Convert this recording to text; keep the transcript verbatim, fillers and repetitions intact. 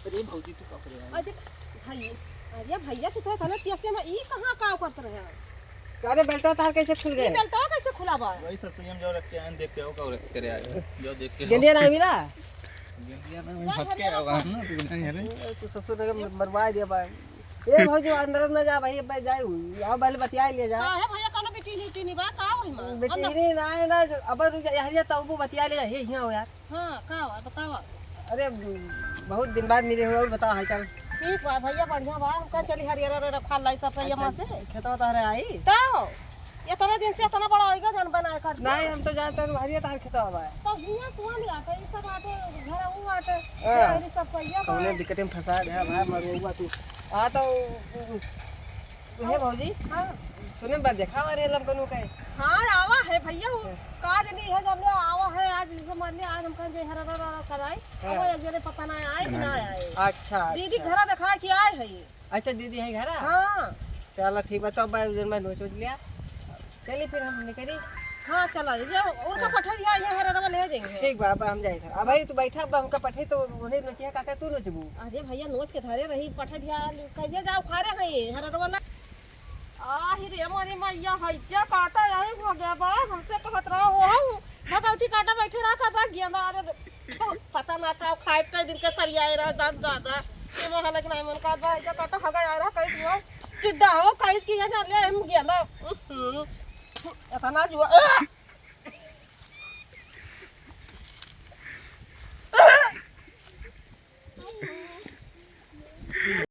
अरे भौजी, तू का करे है? अरे भाई, अरे भैया, तू तो इतना तेज से में ई कहाँ का करत रहे? अरे बेल्टवा तार कैसे खुल ई गए? बेल्टवा कैसे खुला बा? वही सरसोईया में जो रख के आए हैं, देख के आओ, का रख करे आए हैं। जो देख के गेंदिया ना मिला? गेंदिया ना मिला, हट के आओ, हम ना, तू नहीं है रे। ए, तू ससुर ने मरवा दिया बा। ए भौजी, अंदर न जा भाई, अब जाए हुई। आओ, पहले बतिया लिया जा। का है भैया, कोनो बिटिनी उटिनी बा, का होई माँ? बिटिनी ना है ना, जो, अब रुक जा, यार, ये तऊ बतिया ले जा। हे, यहाँ हो यार। हाँ, का हुआ, बतावा। अरे, बहुत दिन बाद मिले हो, और बताओ हाल चाल। ठीक बा भैया, बढ़िया बा। हम कहा चली हरियर हरियर रखा लाई सब भैया माँ से। खेतवा तोहरे आई? तो इतना दिन से इतना बड़ा होइगा, जान बनाए कर। नहीं, हम तो जानते हैं, हरियर तार खेतवा बा। तो हियाँ कुआँ नहीं आटे, ई सब आटे, घर ऊ आटे, हाँ। ये सब सैया बा। कौने दिक्कत में फंसा गया भाई, मरुआ तू। आ तो, हे भौजी, हाँ। सुने बा, देखा आ रहे लमकनू के। हाँ, आवा है भैया, वो हाँ। का जनी है, जब ले आवा है, आज जैसे मान लिया, आज हम कहें जे हरा, हरा, हरा कराई, हाँ। अब एक जने पता ना आए कि ना आए। अच्छा, दीदी अच्छा। घरा देखा कि आए है ये। अच्छा, दीदी है घरा? हाँ। चला, ठीक बा, तो अब जन मैं नोच वोच लिया। चली, फिर हम निकली। हाँ, चला, जे उनका हाँ। पठा दिया, ये हरा, हरा ले जाएंगे। ठीक बा, अब हम जाए घर। अब भाई, तू बैठा, अब हमका पठे, तो उन्हें नोचिया, काका, तू नोचबू? अरे भैया, नोच के धरे रही, पठा दिया, कहिए जाओ, खा रहे हैं, हरा, हरा वाला। आहि रे मोरी मैया, हैजा काटा यही हो गया बा, हमसे कहत रहा हो, हम भगवती काटा बैठे रहा, कहत रहा, गेंदा, अरे, पता ना का खाए, कई दिन के सरियाए रहा, दादा, दादा, ये मोहन के नाम उनका बा, हैजा काटा हगा आए रहा, कई दिन, टिड्डा हो, कई किया जा ले, हम गेंदा, उहुं, इतना जुआ, आ!